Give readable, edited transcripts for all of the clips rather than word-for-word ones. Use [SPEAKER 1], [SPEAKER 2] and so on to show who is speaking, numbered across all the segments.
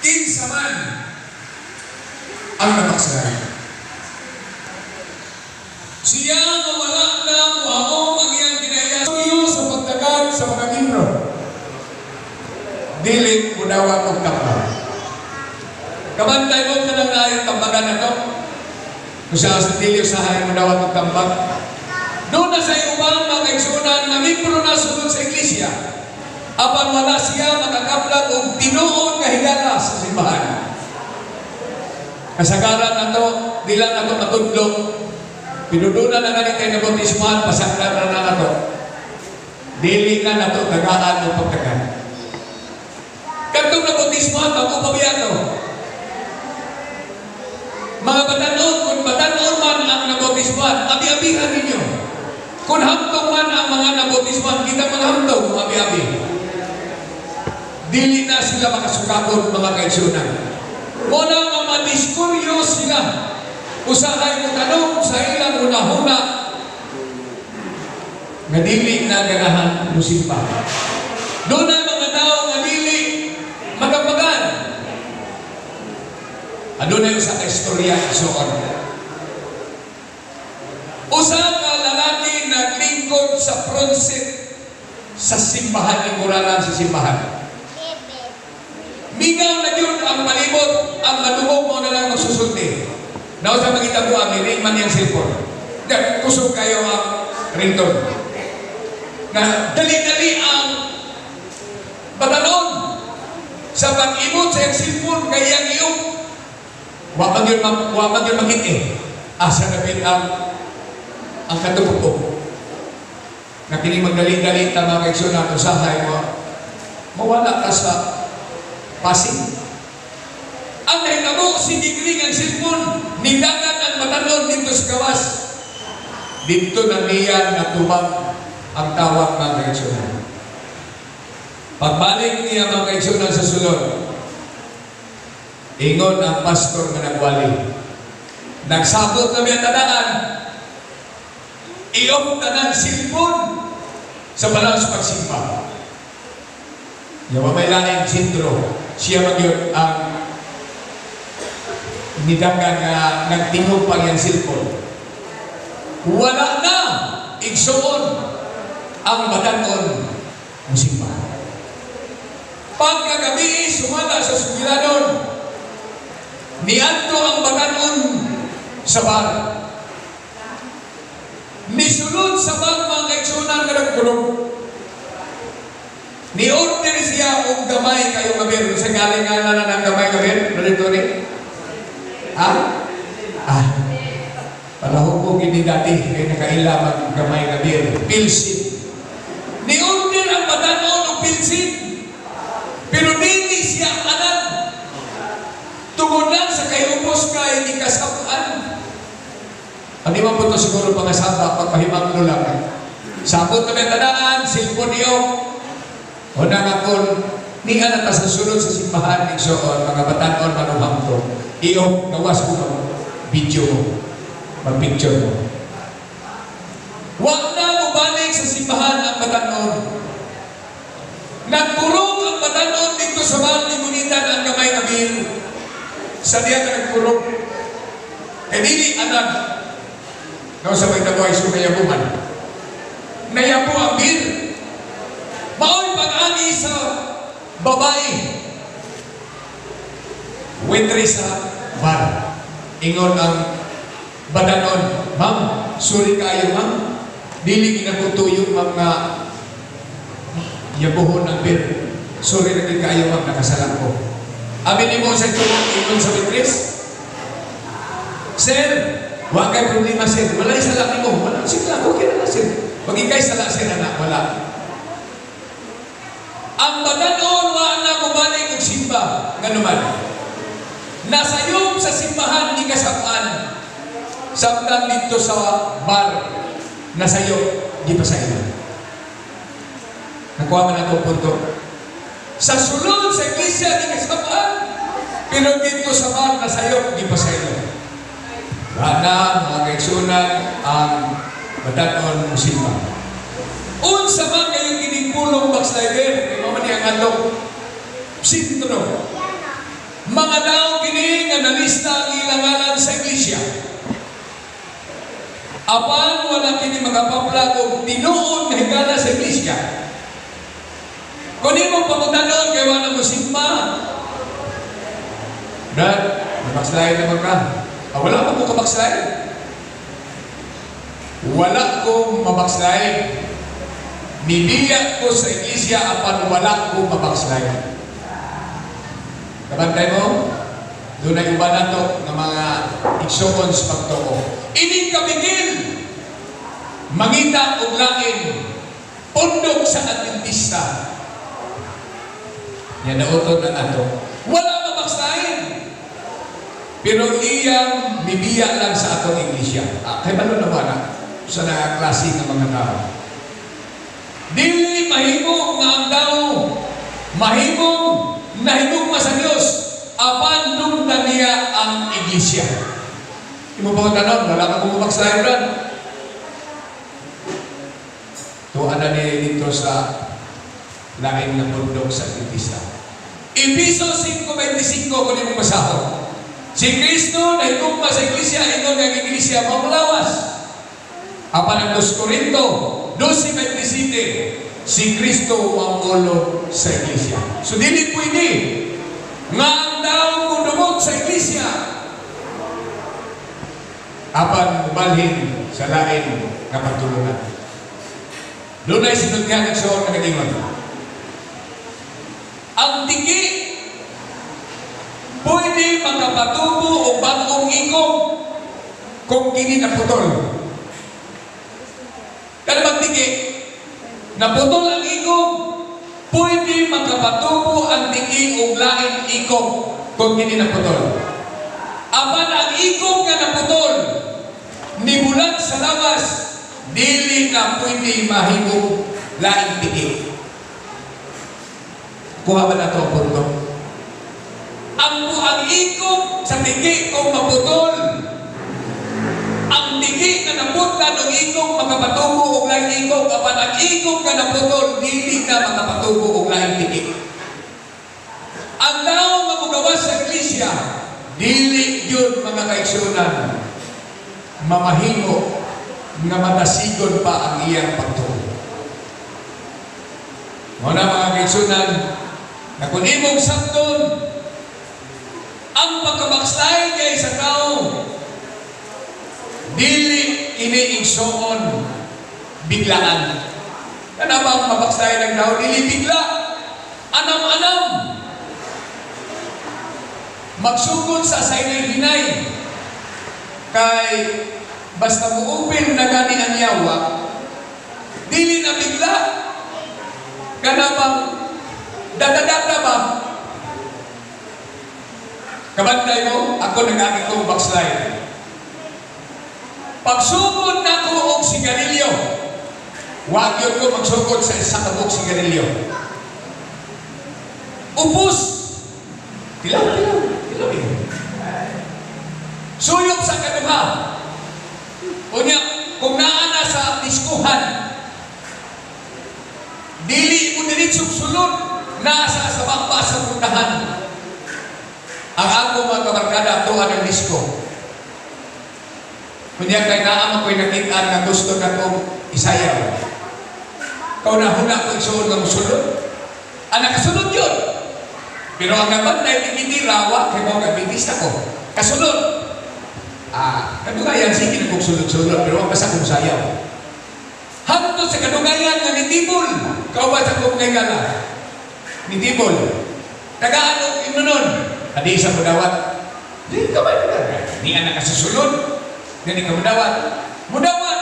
[SPEAKER 1] Kinsa man ang na-backslide. Siya nga wala na muhaom ang iyang kinaiya sa pagtagan sa mga membro. Dili mudawat og tambag. Kabantay mo ka nang naayong tambagan na to. Kung sa dili usahay mudawat og tambag. Doon na sa uban, mga kaigsunan, na membro na sulod sa iglesia. Apan wala siya makakaplag og tinuod nga higala sa simbahan. Kasagaran nato, di lang nato matudlo. Pinuduna na ganit tayo na bautismohan, pasakran na na nato. Dili na nato tagaan o pagtagan. Katong nabautismohan, bago pa biya to. Mga batanon, kung batanon man ang nabautismohan, abi-abihan ninyo. Kung hamtong man ang mga nabautismohan, kita mga hamtong, abi-abi. Dili na sila makasukakon, mga kaigsunan. Muna nga madiskuryo sila. Usahay mo tanong sa ilang hunahuna nga dili na ganahan musimba. Doon ang mga tao nga dili magambagan. Adunay usa ka istorya, igsoon. Usa ka lalaki naglingkod sa front seat sa simbahan, lingkuranan sa simbahan. Mingaw na yun ang palibot, ang madungog mo na lang magsusulti. Naunsa makita ko ang ring man niyang cellphone. Di, kusog kayo ang ringtone. Na dali-dali ang batanon sa pag-imot sa iyang cellphone kay iyang iyong wa man yun makita. Asa na ang katupok. Na kini magdali-dali ta, mga kaigsunan, usahay mo mawala ka sa passing. Ang nahitabo, sige ring ang cellphone, nidagan ang batanon dito sa gawas. Dito na niya natubag ang tawag, mga kaigsunan. Pagbalik niya, mga kaigsunan, sa sulod, ingon ang pastor nga nagwali. Nagsabot na miya tadaan, i-off tanan cellphone sa panahon sa pagsimba. Yawa may laing sentro, siya magyud ang nidagan nga nagtingog pang iyang cellphone. Wala na, igsuon, ang batanon musimba. Pagkagabi, sumala sa sugilanon, niadto ang batanon sa bar. Nisulod sa bar, mga kaigsunan, nga nagkurog. Ni-order siya og gamay kayo nga beer. Sa galing nga na ng gamay nga beer? Dito ni? Ha? Ah. Panahon ko gini dati, kay nakaila mag gamay nga beer. Pilsin. Ni-order ang batanon og pilsin. Pero dili siya anan. Tungod lang sa kay ubos kay ikasab-an. Ano man po ito siguro pangasaba, pagpahimanglo lang. Sabot na may tadaan, cellphone niyo. O na nga kung niya na ta sa sulod sa simbahan, igsoon, mga batanon manuhamto, iyo, gawas ko mag video mo, mag-picture mo. Huwag na mubalik sa simbahan ang batanon. Nagkurog ang batanon dito sa bar, ligunitan ang gamay nga beer. Sa diya ka nagkurog. Kay dili anan. No, sa may nabuhay sa nayabuhan. Nayabo ang beer. Mao'y pag-ani sa babae. Waitress sa bar. Ingon ang batanon, "Ma'am, sorry kayo, ma'am. Dili ginaputuyo, ma'am, nga yabuhon ang beer. Sorry na gid kayo, ma'am, nakasala ko." "Amin nimo sa ito," ingon sa waitress. "Sir, wa kay problema, sir. Wala sala nimo. Wala sila ko kira na, sir. Magikay sala, sir, anak, wala." Ang batanon wa na mubalik og simba nganuman. Nasayop sa simbahan ni kasab-an. Samtang dito sa bar nasayop di pa sa iyo. Nakuha man ang punto. Sa sulod sa iglesia di kasab-an, pero dito sa bar nasayop di pa sa iyo. Wala na, mga kaigsunan, ang batanon simba. Unsa man kayong kining pulong backslider, kay mao man ang atong sentro. Mga tao kini nga nalista ang ilang ngalan sa iglesia. Apan wala kini makapaplag og tinuod nga higala sa iglesia. Kung imo pangutanon kay wala mo sigma. Brad, nabakslay naman ka. Ah, wala pa ko kabakslay. Wala ko mabakslay. Nibiya ko sa iglesia apan wala ko mabakslay. Kabantay mo? Dunay uban nato nga mga igsuon sa pagtuo. Ining kabigil mangita og lain pundok sa Adventista. Nya nauton ang ato. Wala mabakslayin. Pero iyang mibiya lang sa atong iglesia. Ah, kay balo na ba na sa na klase ng mga tao. Dili mahimo nga ang tao mahimong nahigugma sa Dios apan dugtan niya ang iglesia. Imo ba tanon, wala ka bumabakslayan, Brad. Tuan na niya dito sa lain nga pundok sa Adventista. Episo 5:25 kung imo basahon. Si Kristo nahigugma sa iglesia, ingon nga ang iglesia mamulawas. Apan ang 2 Corinto 12:27, si Kristo ang ulo sa iglesia. So dili pwede nga ang tao mudumot sa iglesia apan mubalhin sa lain nga pagtulunan. Dunay sinultihan igsoon nga nag-ingon. Ang tiki pwede makapatubo og bag-ong ikog kung kini naputol. Kada magtiki, naputol ang ikog, pwede makapatubo ang tiki og lain ikog kung kini naputol. Apan ang ikog nga naputol, nibulat sa lawas, dili na pwede mahimong laing tiki. Kuha ba na ito ang punto? Ang ikog sa tiki kung maputol, ang tiki nga naputlan og ikog makapatubo og laing ikog, apan ang ikog nga naputol dili na makapatubo og laing tiki. Ang tao nga mugawas sa iglesia, dili gyud, mga kaigsuonan, mamahimo nga matasigon pa ang iyang pagtuo. Mao na, mga kaigsuonan, na kung imong sabton ang pagkabakslay kay sa tao, dili kini, igsoon, biglaan. Kana ba ang mabakslay ng tao? Dili bigla. Anam-anam. Magsugod sa hinay-hinay. Kay basta muupil na gani ang yawa, dili na bigla. Kana bang data-data ba? Kabantay mo, ako nag-agi kong backslide. Pagsugod na ko og sigarilyo, wag yun ko magsugod sa isa ka buok sigarilyo. Ubus! Tilaw, tilaw, tilaw eh. Suyop sa kaduha. Unya, kung naa na sa diskuhan, dili mo diretsong sulod, naa sa baba sa puntahan. Ang ako mga kabarkada, tuwa ng disco. Kunya kay naa man ko'y nakitaan nga gusto na kong isayaw. Kauna-huna ko, igsuon, nga musulod. Ang nakasulod yun. Pero ang nabantay ni kiti rawa kay mo Adventista ko. Kasulod. Ah, kadugayan sige na kong sulod-sulod pero ang basta kong sayaw. Hangtod sa kadugayan nga nitibol. Kauban sa kong gala. Nitibol. Tagaan og inunon. Adi sa mudawat. Di ka ba? Di anak kasusulod. Dili ka mudawat. Mudawat.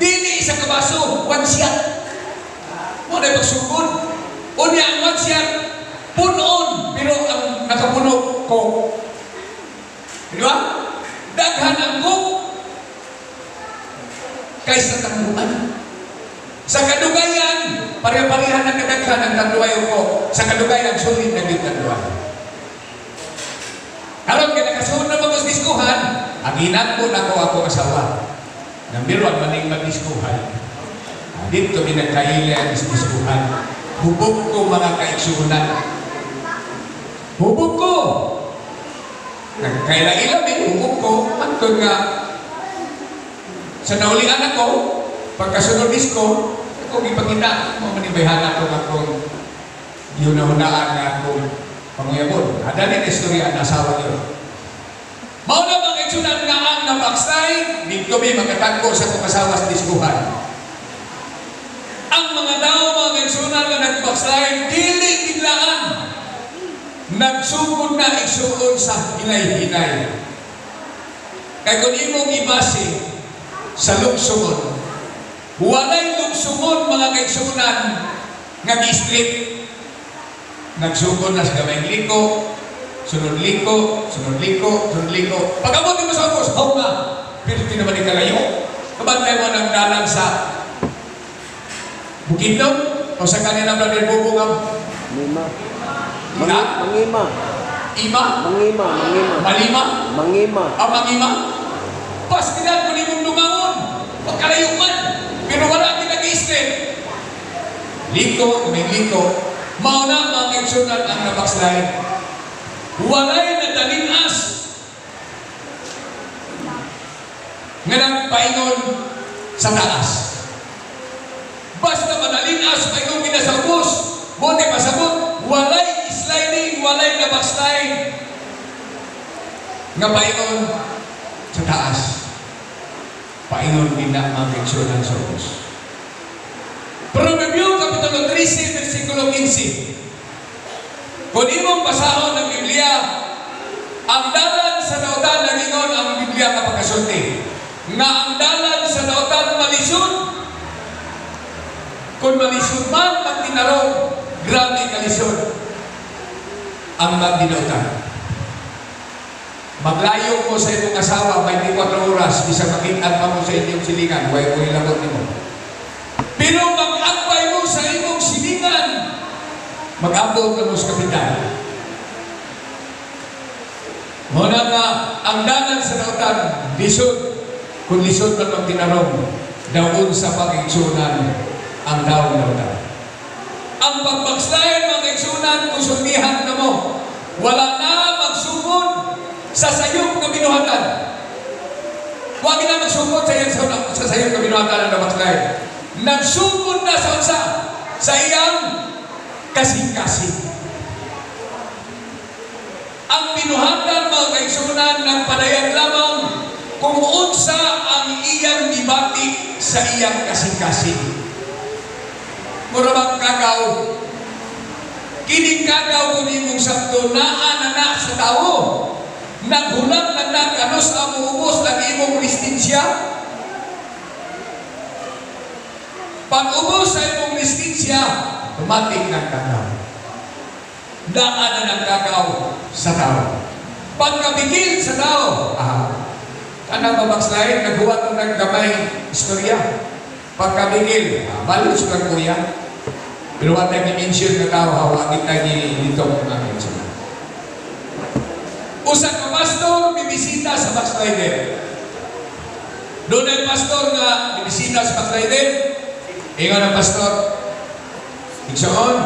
[SPEAKER 1] Dili isa ka baso, one shot. Mo na pagsugod. Unya ang one shot, punon, pero ang nakapuno Coke. Di ba? Daghan ang Coke kaysa tanduay. Sa kadugayan, pare-parehan ang kadaghan ang tanduay o Coke. Sa kadugayan, sulit na gyud tanduay. Karon kay nakasulod na mga diskuhan, ang hinagpo na ko ako asawa. Number one, maning magdiskuhan. Dito mi nagkaila ang diskuhan. Hubog ko, mga kaigsuonan. Hubog ko. Nagkaila-ila eh, hubog ko. Antod nga, sa naulian ako, pagkasunod disko, ako gipangita, mo manibayhan ako nga akong gihuna-hunaan nga akong panguyabon. Adali na istorya ang asawa niyo. Mao na mga igsunan nga ang na-backslide, dito mi makatagpo sa akong asawa sa diskuhan. Ang mga tao, mga igsunan, nga nag-backslide, dili biglaan. Nagsugod na, igsuon, sa hinay-hinay. Kay kung imong ibase sa lugsungon, walay lugsungon, mga kaigsunan, nga gi-straight. Nagsugod na sa gamayng liko, sunod liko, sunod liko, sunod liko. Pag-abot mo sa ubos, haw na, pero di naman ikalayo. Kabantay mo ng dalan sa Bukidnon, o sa kanila, Brother Bobo, nga
[SPEAKER 2] Mima.
[SPEAKER 1] Ina?
[SPEAKER 2] Mangima.
[SPEAKER 1] Ima?
[SPEAKER 2] Mangima, mangima.
[SPEAKER 1] Malima?
[SPEAKER 2] Mangima.
[SPEAKER 1] Ang mangima? Pastilan ko nimong dumangon. Pagkalayo man. Pero wala kinag-straight. Liko, may liko. Mao na, mga kaigsunan, ang na-backslide. Walay nadalinas nga nagpaingon sa taas. Basta madalinas, paingon gina sa ubos. Buti pasabot, walay sliding, walay na backslide nga paingon sa taas. Paingon din na, mga kaigsunan, sa ubos. Proverbio Kapitulo 13, versikulo 15. Kung imong basahon ng Biblia, ang dalan sa dautan, nagingon ang Biblia nga pagkasulti, nga ang dalan sa dautan malisod. Kung malisod man magtinarong, grabe kalisod ang magdinautan. Maglayo mo sa imong asawa 24 oras, bisag makita pa mo sa inyong silingan, way mo hilabot nimo. Pero mag-agpay mo sa imong silingan, mag-abot ka mo sa kapital. Muna nga, ang dalan sa dautan, lisod. Kung lisod man magtinarong, daon sa pag-igsunan ang daong dautan. Ang pag-backslide, mga kaigsunan, kung sultihan na mo, wala na magsugod sa sayop nga binuhatan. Huwag na magsugod sa sayop nga binuhatan ang na-backslide. Nagsugod na sa unsa? Sa iyang kasing-kasing. Ang binuhatan, mga kaigsunan, ng padayag lamang kung unsa ang iyang gibati sa iyang kasing-kasing. Mura bang kagaw? Kining kagaw kung imong sabto, naa na na sa tao. Naghulat na na kanos ang muubos ang imong resistensya. Pag ubos sa imong resistensya, tumating ng kagaw. Naa na ng kagaw sa tao. Pagkabigil sa tao, kanang ba-backslide, naghuwat ng naggamay istorya. Pagkabigil, balos lang kuya. Pero what I mention nga tao, hawagin tayo dito mga kaigsunan. Usa ka pastor, bibisita sa backslider. Doon ay pastor nga bibisita sa backslider. Ingon ang pastor, "Igsoon,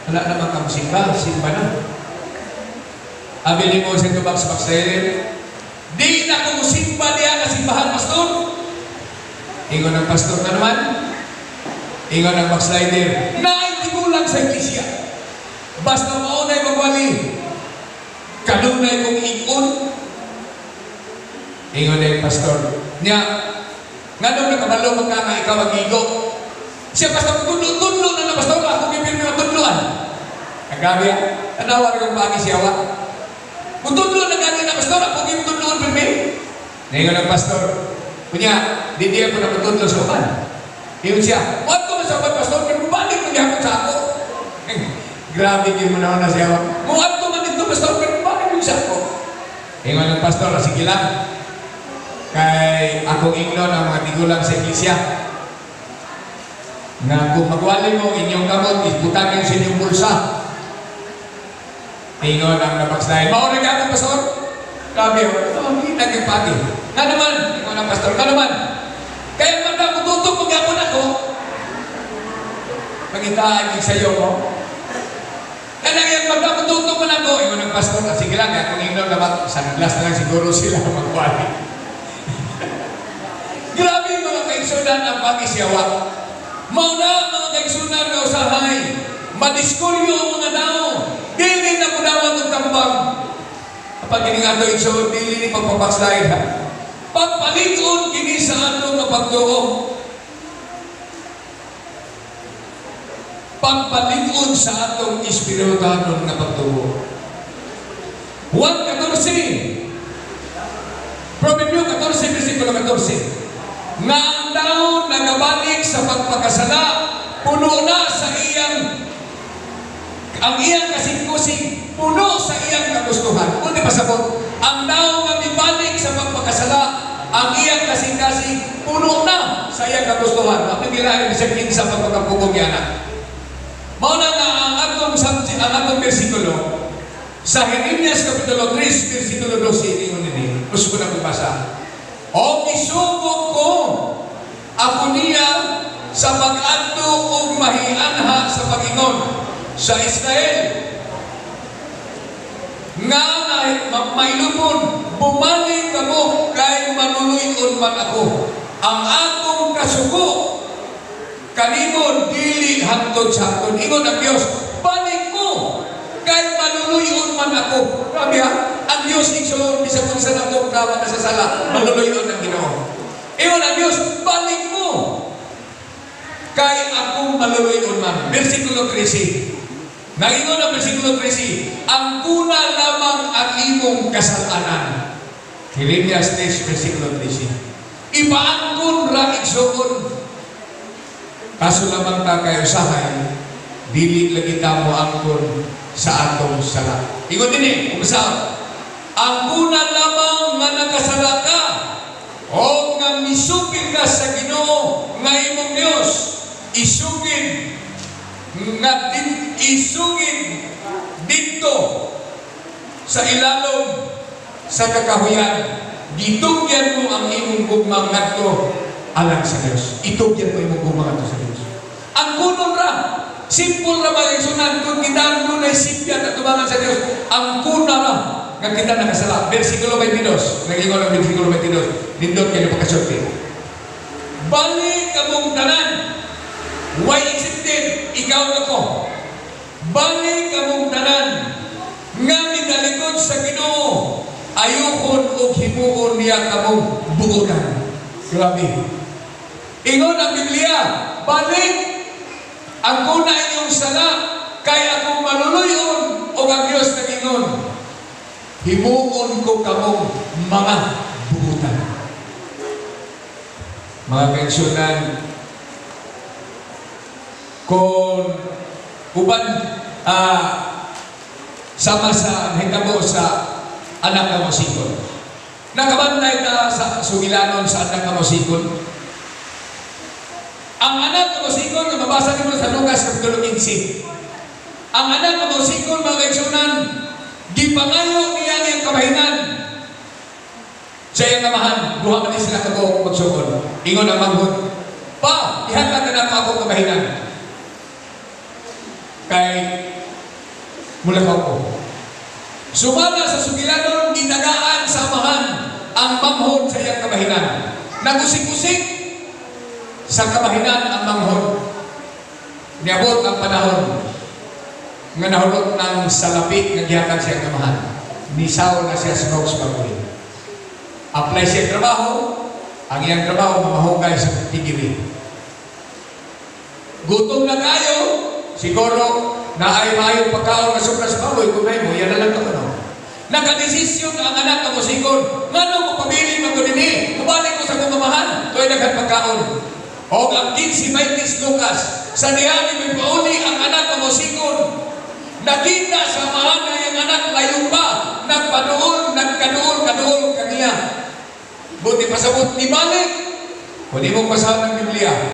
[SPEAKER 1] wala naman kang simba, simba na." Abi ni mo sa tubag sa backslider, "Di na ko simba diya na simbahan, pastor." Ingon ang pastor na naman, ingon ang backslider, "Naay tigulang sa iglesia. Basta maunay magwali, kanunay kong ingon." Ingon na yung pastor, "Niya, nganong nakabalo man ka nga ikaw ang igo?" Siya, "Basta tudlo-tudlo na na, pastor, ako gipirmi nga tudloan." Ang grabe, tanawa rin kong pagi siya, wa. "Kung tudlo na gani na, pastor, ako gipirmi pirmi." Ingon ang pastor, "Kunya, di diya ko na matudlo sa uban." Ingon siya, "What ko man sa uban, pastor, pero balik mo niya sa ako." Grabe yun mo na siya. "Muat ko man dito, pastor, pero balik mo sa ako." Ingon ang pastor, "Sige lang. Kay akong ingnon ang mga tigulang sa iglesia nga kung magwali mo inyong kamot, ibutangin sa inyong bulsa." Ingon ang na-backslide, "Mao ra gyapon, pastor." Grabe, oh, hindi naging pagi. "Nga naman," ingon ang pastor, "nga naman." "Kaya man na mututok magyapon ako." Pangitaan yung sayo mo. Kanang yan mata mututok pastor, ah, sige lang, kaya kung ingnon naman, sunglass na lang siguro sila magwali. Grabe, mga kaigsunan, ang pag-isyawa. Mao na, mga kaigsunan, nga usahay, madiskuryo ang mga tao, dili na kudawat og tambag. Kapag kini nga ato, igsoon, dili ni pagpa-backslide ha. Pagpalig-on kini sa ato nga pagtuo. Pagpalig-on sa atong espirituhanon nga pagtuo. 1:14. Proverbio 14, versikulo 14. Nga ang tao nagabalik sa pagpakasala, puno na sa iyang ang iyang kasing-kusing, puno sa iyang kagustuhan. Kunti pasabot, ang tao nga mibalik sa pagpakasala, ang iyang kasing-kasing, puno na sa iyang kagustuhan. Ang gilain bisag kinsa pagpakapugong yana. Mao na nga ang atong bersikulo sa Jeremias kapitulo 3 versikulo 12 ingon nini. Gusto ko na magbasa. O gisugo ko ako niya sa pag-adto og mahianha sa pag-ingon sa Israel nga mailupon, bumalik kamo kay manunuy-on man ako. Ang akong kasugo kanimo dili hangtod sa akon. Ingon ang Dios, balik mo kay manunuy-on man ako. Grabe ha, ang Dios igsoon bisan unsa natong tama kasasala, manunuy-on ang Ginoo. Ingon ang Dios, balik mo kay akong manunuy-on man. Versikulo 13. Nagingon ang versikulo 13, ang kuna lamang ang imong kasalanan. Jeremias 3, versikulo 13. Ipaangkon ra, igsoon. Kaso lamang ta kay usahay, dili lagi ta mo angkon sa atong sala. Ingon dinhi, umsa, ang kuna lamang nga nakasala ka o nga misupil ka sa Ginoo nga imong Dios, isugid nga din, isugid didto sa ilalom sa kakahuyan, gitugyan mo ang imong gugma ngadto alang sa Dios. Itugyan mo imong gugma ngadto sa Dios. Ang kunon ra, simple ra mga igsunan, kung kita dunay simpyan at tubangan sa Dios, ang kuna ra nga kita nakasala. Versikulo 22, nagingon ang versikulo 22, nindot kayo pagkasulti. Balik kamong tanan, why accepted, ikaw ako. Balik kamong tanan nga mitalikod sa Ginoo, ayukon og himuon niya kamong buotan. Grabe. Ingon ang Biblia, balik ang kuna inyong sala kay akong maluluyon o ang Dios nagingon, himuon ko kamong mga buotan. Mga kaigsunan, kung uban sama sa nahitabo sa anak nga mosikon. Nakabantay ta sa sugilanon sa anak nga mosikon. Ang anak nga mosikon nga mabasa nimo sa Lucas kapitulo 15. Ang anak nga mosikon, mga kaigsunan, gipangayo niya ang iyang kabahinan sa iyang amahan. Duha man ni sila kabuok magsukon. Ingon ang manghod, pa, ihatag na nako akong kabahinan kay mulakaw ko. Sumala sa sugilanon, gitagaan sa amahan ang manghod sa iyang kabahinan. Nagusik-usik sa kabahinan ang manghod. Niabot ang panahon nga nahulot ng salapi nga gihatag sa iyang amahan. Nisaw na siya sa Knox Bagoy. Apply siya trabaho, ang iyang trabaho mamahugay sa tigiri. Gutom na kayo, siguro na ay maayong pagkaon nga sobra sa baboy, kung may mo, yan na lang ka no. Nakadesisyon ang anak nga mosikon, ngano mo pabili man ko dinhi, mubalik ko sa akong amahan, tuoy daghan pagkaon. Og ang 15:20 Lucas, sa diha ni may pauli ang anak nga mosikon, nakita sa amahan nga iyang anak layo pa, nagpaduol, nagkaduol, kaduol kaniya. Buti pasabot ni balik. Kung di mo basahan ng Biblia,